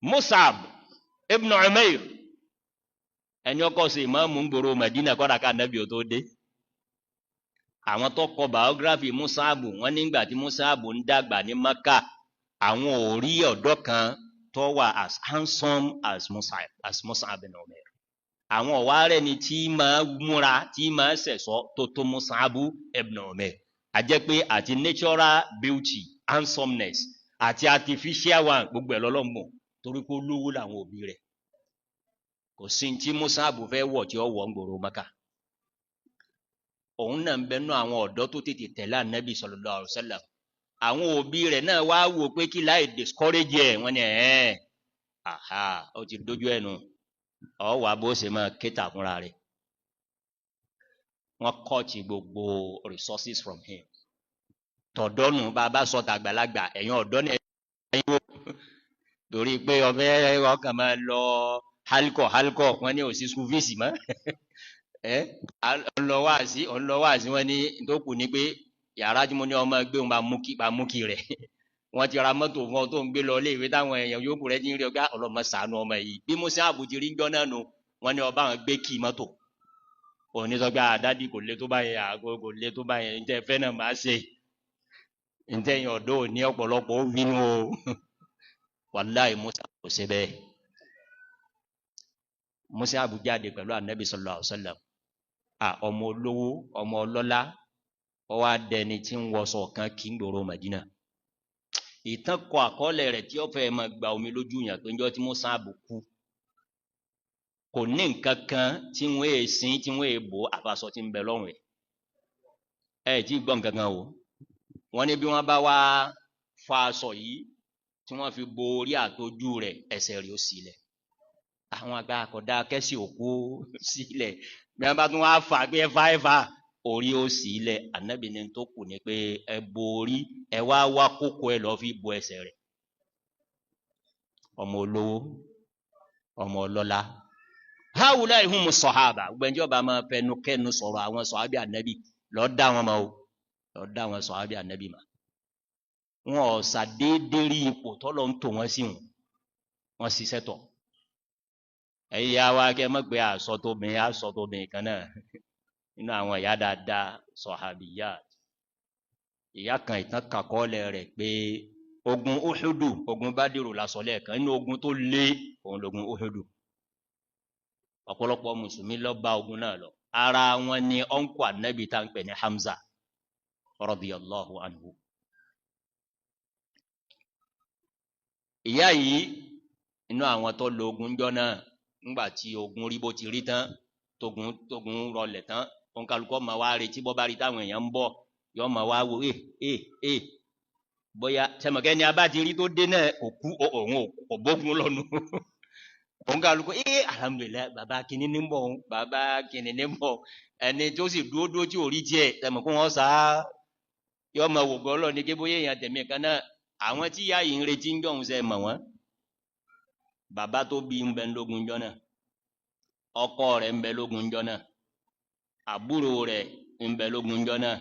Mus'ab ibn Umair, ẹni ọkọ̀ sí ìmáàmù ń gbòrò Madina kọ́dà ká nẹ́bí ò tó dé. Àwọn tó kọ biography Mus'ab, wọ́n nígbà tí Mus'ab ń dàgbà ní Maka, àwọn ò rí ọ̀dọ́ kan tó wà as handsome as Mus'ab ibn Umair. Àwọn ọ̀wá rẹ̀ ni tí máa múra, tí máa sẹ̀sọ́ tó tó Mus'ab ibn Umair. A jẹ́ pé àti natural beauty, handsomeness, àti artificial one, gbogbo ẹ̀ lọ́lọ́mọ̀, torí pé olówó làwọn òbí rẹ̀. Kò sí tí Mus'ab fẹ́ wọ̀ tí ó wọ̀ ń gbòrò Maka. Òun náà ń bẹnu àwọn ọ̀dọ́ tó tètè tẹ̀lé Ànábì sallallahu alaihi wasallam. Àwọn òbí rẹ̀ náà wá wò pé kí láì discourage ẹ̀, wọ́n ní ẹ̀ àhá, ó ti dójú ẹnu ọ wà bó ṣe máa kéta fúnra rẹ̀. Wọ́n cut gbogbo resources from him. Tọ̀dọ́nù bàbá sọ tàgbàlagbà, ẹ̀yin ọ̀dọ́ ní ẹ̀yin wò, torí pé ọbẹ̀ ọkàn máa lọ halkọ̀ halkọ̀. Wọ́n ní òsì school fees mọ́ ẹ́ ọlọ́wàsí ọlọ́wàsí. Wọ́n ní tó kù ní pé yàrá tí mo ní ọmọ gbé wọn bá mú kí rẹ̀. Wọ́n ti ra mọ́tò fún ọ tó ń gbé lọ ilé ìwé, táwọn èèyàn yòókù rẹ̀ ti ń rí ọgá ọlọ́mọ sànú ọmọ yìí. Bí Musa àbùtí rí jọ náà nù, wọ́n ní ọba àwọn gbé kí mọ́tò òní sọ pé àdádì kò lè tó báyẹn, àgọ́ kò lè tó báyẹn, ní tẹ́ fẹ́ náà máa ṣe ní tẹ́yìn ọ̀dọ́ òní ọ̀pọ̀lọpọ̀ ó bínú o. Wàláì, Musa kò ṣe bẹ́ẹ̀. Musa àbújáde pẹ̀lú Ànábì sallallahu alaihi wasallam. Ọmọ olówó, ọmọ ọlọ́lá, ó wá dẹni tí ń wọṣọ kan kí ń gbòòrò Madina. Ìtàn kọ àkọọ́lẹ̀ rẹ̀ tí ó fẹ́ máa gba omi lójú yàn pé njọ́ tí Musa kú, kò ní nǹkan kan tí wọ́n è sin, tí wọ́n è bò, àfàsọ tí ń bẹ lọ́rùn ẹ̀. Ẹ̀ tí gbọ́ nǹkan kan o. Wọ́n ní bí wọ́n bá wá fa aṣọ yìí tí wọ́n fi bo orí àtojú rẹ̀, ẹsẹ̀ rẹ̀ ó sílẹ̀. Àwọn àgbà àkọ́dá kẹ́sì òkú sílẹ̀. Bí wọ́n bá tún wá fà pé ẹfà ẹfà, orí ó sílẹ̀. Ànábì ní tó kù ní pé ẹ bo orí, ẹ wá wá kókó, ẹ lọ fi bo ẹsẹ̀ rẹ̀. Ọmọ olówó, ọmọ ọlọ́lá, haula humu sọ̀hábà. Gbẹ̀njọ́ bá máa fẹnu kẹnu sọ̀rọ̀ àwọn sọ̀hábì Ànábì, lọ dá wọn mọ́ o, lọ dá wọn sọ̀hábì Ànábì mà. Wọn ò sàdédé rí ipò tọ́lọ ń tò wọ́n sí wọn, wọ́n ṣiṣẹ́ tọ̀. Ẹ̀yí ya wa kẹ́ mọ́ pé àsọ tó bin àsọ tó bin kan náà nínú àwọn ìyá dáadáa, sọ̀hábìyà. Ìyá kan, ìtàn kàkọ́ọ̀lẹ̀ rẹ̀ pé ogun Uhudu, ogun Bádìrù lásọ lẹ́ẹ̀kan, inú ogun tó lé òun lógun Uhudu. Ọ̀pọ̀lọpọ̀ mùsùlùmí lọ bá ogun náà lọ. Ara wọn ni ọ̀nkù Ànábì tá ń pè ní Hamza radiyallahu anhu. Ìyá yìí, inú àwọn tó lo ogun jọ náà, ńgbà tí ogun rí bó ti rí tán, tógun tógun rọlẹ̀ tán, òǹkàlùkọ́ ma wá retí. Bọ́ bá rí táwọn èèyàn ń bọ̀, yọ ma wá wo ẹ ẹ ẹ bóyá sẹmọ̀kẹ́ ni a bá ti rí tó dé náà, òkú òun òbógun lọ́nu. Òǹkàlùkọ́ ẹ, alhamdulillah, bàbá kìíní ní bọ̀, bàbá kìíní ní bọ̀. Ẹni tó sì dúró dúró tí ò rí tiẹ̀, sẹmọ̀kẹ́ wọn sá yọ ma wò gọ́ lọ ní kí bóyá èèyàn tẹ̀mí kan náà. Àwọn tí yá yìí ń retí ń jọ̀hún, sẹ́ mọ̀ wọ́n? Bàbá tó bí ń bẹ lógun jọ náà, ọkọ rẹ̀ ń bẹ lógun jọ náà, àbúrò rẹ̀ ń bẹ lógun jọ náà,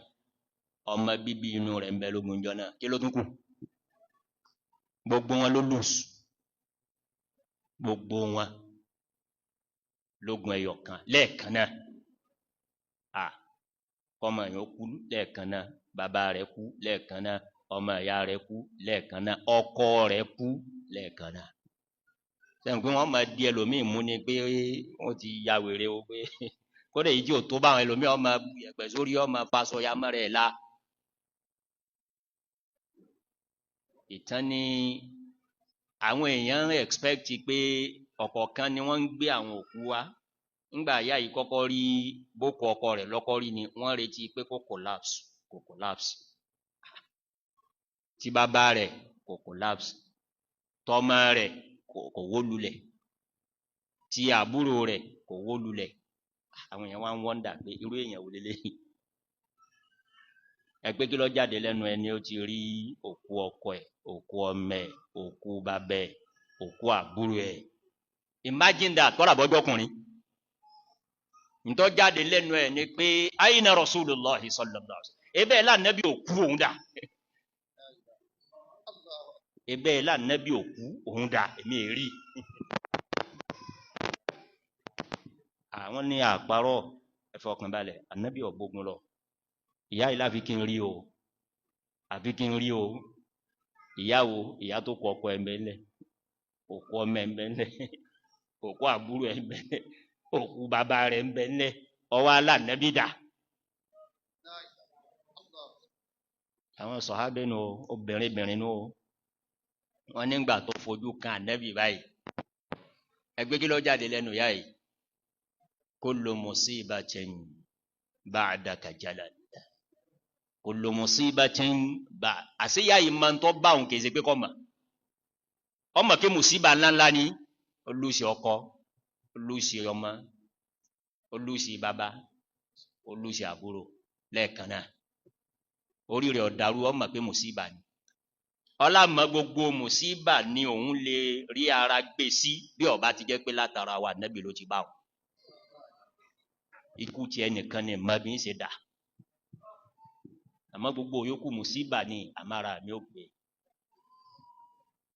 ọmọ bíbí inú rẹ̀ ń bẹ lógun jọ náà. Kí ló tún kù? Gbogbo wọn ló lùsù, gbogbo wọn lógun ẹyọ kan lẹ́ẹ̀kan náà. À kọmọ èèyàn kú lẹ́ẹ̀kan náà, bàbá rẹ̀ kú lẹ́ẹ̀kan náà, ọmọ ìyá rẹ̀ kú lẹ́ẹ̀kan náà, ọkọ rẹ̀ kú lẹ́ẹ̀kan náà. Sẹ́yìn pé wọ́n máa di ẹlòmíì mú ni pé wọ́n ti ya wèrè o, pé kódà èyí tí ò tó báwọn ẹlòmíì ọmọ ẹ̀pẹ̀ sórí, ọmọ fasọ ya mọ́rẹ̀ la. Ìtàn ni àwọn èèyàn ń expect pé ọ̀kọ̀ọ̀kan ni wọ́n ń gbé àwọn òkú wá. Ńgbà ìyá yìí kọ́kọ́ rí bókù ọkọ rẹ̀ lọ́kọ́ rí ni wọ́n retí pé kó collapse, kò collapse. Tí bàbá rẹ̀ kò collapse, tọmọ rẹ̀ kò wó lulẹ̀, tí àbúrò rẹ̀ kò wó lulẹ̀. Àwọn èèyàn wá ń wọ́ndà pé irú èèyàn wò leléyìí. Ẹgbẹ́ kí ló jáde lẹ́nu ẹni ó ti rí òkú ọkọ ẹ̀, òkú ọmọ ẹ̀, òkú bàbá ẹ̀, òkú àbúrò ẹ̀? Imagine that. Kọ́lá bọ́jọ́kùnrin ntọ́ jáde lẹ́nu ẹ̀ ni pé ayna Rasulullahi sallallahu alaihi wasallam, ebe ẹ̀ lánàbí òkú òun dà. Ẹbẹ́ lánàbí òkú òun dà èmi èrí. Àwọn ní àparọ́, ẹ fọkàn balẹ̀, ànábì ọ̀gbógun lọ. Ìyá ilá fi kí n rí o, àfi kí n rí o. Ìyàwó ìyá tó kọ ọkọ ẹ̀mẹ́lẹ̀, òkú ọmọ ẹ̀mẹ́lẹ̀, òkú àbúrò ẹ̀mẹ́lẹ̀, òkú bàbá rẹ̀ ẹ̀mẹ́lẹ̀, ọwọ́ alánàbí dà. Àwọn sọ̀hábẹ́ nù obìnrin bìnrin nù wọ́n nígbà tó fojú kan ànábì báyìí. Ẹgbẹ́ kí ló jáde lẹ́nu ìyá yìí? Kullu musibatin ba'daka jalal. Kullu musibatin bá àṣíyá yìí máa ń tọ́ bá òun kèsè pé kọ́ mọ̀. Ọmọ kí mùsíbà ńláńlá ni, olùsì ọkọ, olùsì ọmọ, olùsì bàbá, olùsì àbúrò lẹ́ẹ̀kan náà. Orí rẹ̀ ọ̀dàrú, ọmọ pé mùsíbà ni. Ọlámọ gbogbo mùsíbà ni òun lè rí ara gbé sí bí ọba ti jẹ́ pé látara wa nẹ́bì ló ti bá òun. Ikú ti ẹnìkan ni mọ́ bí ń ṣe dà. Àmọ́ gbogbo yòókù mùsíbà ni àmàrà mi ò gbé.